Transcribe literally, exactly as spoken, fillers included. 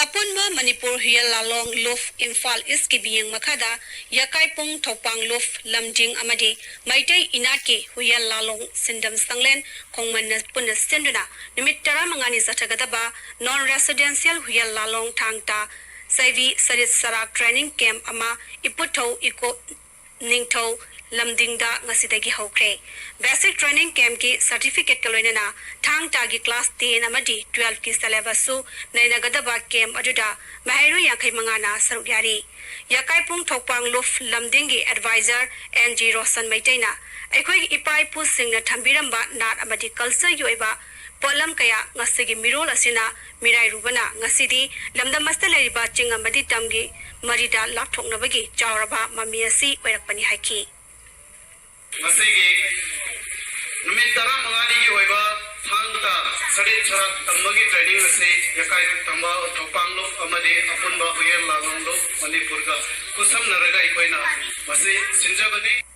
ꯑꯄꯨꯟꯕ ꯃꯅꯤꯄꯨꯔ ꯍꯨꯌꯦꯜ ꯂꯥꯂꯣꯡ ꯂꯨꯞ ꯏꯝꯐꯥꯜ ꯏꯁꯀꯤ ꯃꯤꯠꯌꯦꯡ ꯃꯈꯥꯗ ꯌꯀꯥꯏꯄꯨꯡ, ꯊꯧꯄꯥꯡ ꯂꯨꯞ, ꯂꯝꯗꯤꯡ ꯑꯃꯗꯤ ꯃꯩꯇꯩ ꯏꯅꯥꯠꯀꯤ ꯍꯨꯌꯦꯜ ꯂꯥꯂꯣꯡ ꯁꯤꯟꯗꯝ ꯁꯪꯂꯦꯟ ꯈꯣꯡꯃꯟꯅ ꯄꯨꯟꯅ ꯁꯤꯟꯗꯨꯅ ꯅꯨꯃꯤꯠ ꯇꯔꯥꯃꯉꯥꯅꯤ ꯆꯠꯊꯒꯗꯕ non residential ꯍꯨꯌꯦꯜ ꯂꯥꯂꯣꯡ ꯊꯥꯡ ꯇꯥ ꯆꯩꯕꯤ ꯁꯔꯤꯠ ꯁꯔꯥꯛ training camp ꯑꯃ ꯏꯄꯨꯊꯧ ꯏꯀꯣ ꯅꯤꯡꯊꯧ ꯂꯝꯗꯤꯡꯗ ꯉꯁꯤꯗꯒꯤ ꯍꯧꯈ꯭ꯔꯦ꯫ Basic training campꯀꯤ certificateꯀ ꯂꯣꯏꯅꯅ ꯊꯥꯡ ꯇꯥꯒꯤ class ten ꯑꯃꯗꯤ twelveꯀꯤ syllabusꯁꯨ ꯅꯩꯅꯒꯗꯕ camp ꯑꯗꯨꯗ ꯃꯍꯩꯔꯣꯏ ꯌꯥꯡꯈꯩ ꯃꯉꯥꯅ ꯁꯔꯨꯛ ꯌꯥꯔꯤ꯫ ꯌꯀꯥꯏꯄꯨꯡ ꯊꯧꯄꯥꯡ ꯂꯨꯞ ꯂꯝꯗꯤꯡꯒꯤ advisor ꯑꯦꯟ ꯖꯤ ꯔꯣꯁꯟ ꯃꯩꯇꯩꯅ ꯑꯩꯈꯣꯏꯒꯤ ꯏꯄꯥ ꯏꯄꯨꯁꯤꯡꯅ ꯊꯝꯕꯤꯔꯝꯕ ꯅꯥꯠ ꯑꯃꯗꯤ cultureꯒꯤ ꯑꯣꯏꯕ ꯄꯣꯠꯂꯝ ꯀꯌꯥ ꯉꯁꯤꯒꯤ ꯃꯤꯔꯣꯜ ꯑꯁꯤꯅ ꯃꯤꯔꯥꯏꯔꯨꯕꯅ ꯉꯁꯤꯗꯤ ꯂꯝꯗꯝ ꯑꯁꯤꯗ ꯂꯩꯔꯤꯕ ꯆꯤꯡ ꯑꯃꯗꯤ ꯇꯝꯒꯤ ꯃꯔꯤꯗ ꯂꯥꯞꯊꯣꯛꯅꯕꯒꯤ ꯆꯥꯎꯔꯕ ꯃꯃꯤ ꯑꯁꯤ ꯑꯣꯏꯔꯛꯄꯅꯤ ꯍꯥꯏꯈꯤ꯫ ꯉꯁꯤꯒꯤ ꯅꯨꯃꯤꯠ ꯇꯔꯥꯃꯉꯥꯅꯤꯒꯤ ꯑꯣꯏꯕ ꯊꯥꯡ ꯇꯥ ꯁꯔꯤꯠ ꯁꯔꯥꯛ ꯇꯝꯕꯒꯤ training ꯑꯁꯤ ꯌꯀꯥꯏ ꯇꯝꯕ ꯊꯧꯄꯥꯡ ꯂꯨꯞ ꯑꯃꯗꯤ ꯑꯄꯨꯟꯕ ꯍꯨꯌꯦꯜ ꯂꯥꯂꯣꯡ ꯂꯨꯞ ꯃꯅꯤꯄꯨꯔꯒ ꯈꯨꯠꯁꯝꯅꯔꯒ ꯑꯩꯈꯣꯏꯅ ꯃꯁꯤ ꯁꯤꯟꯖꯕꯅꯤ꯫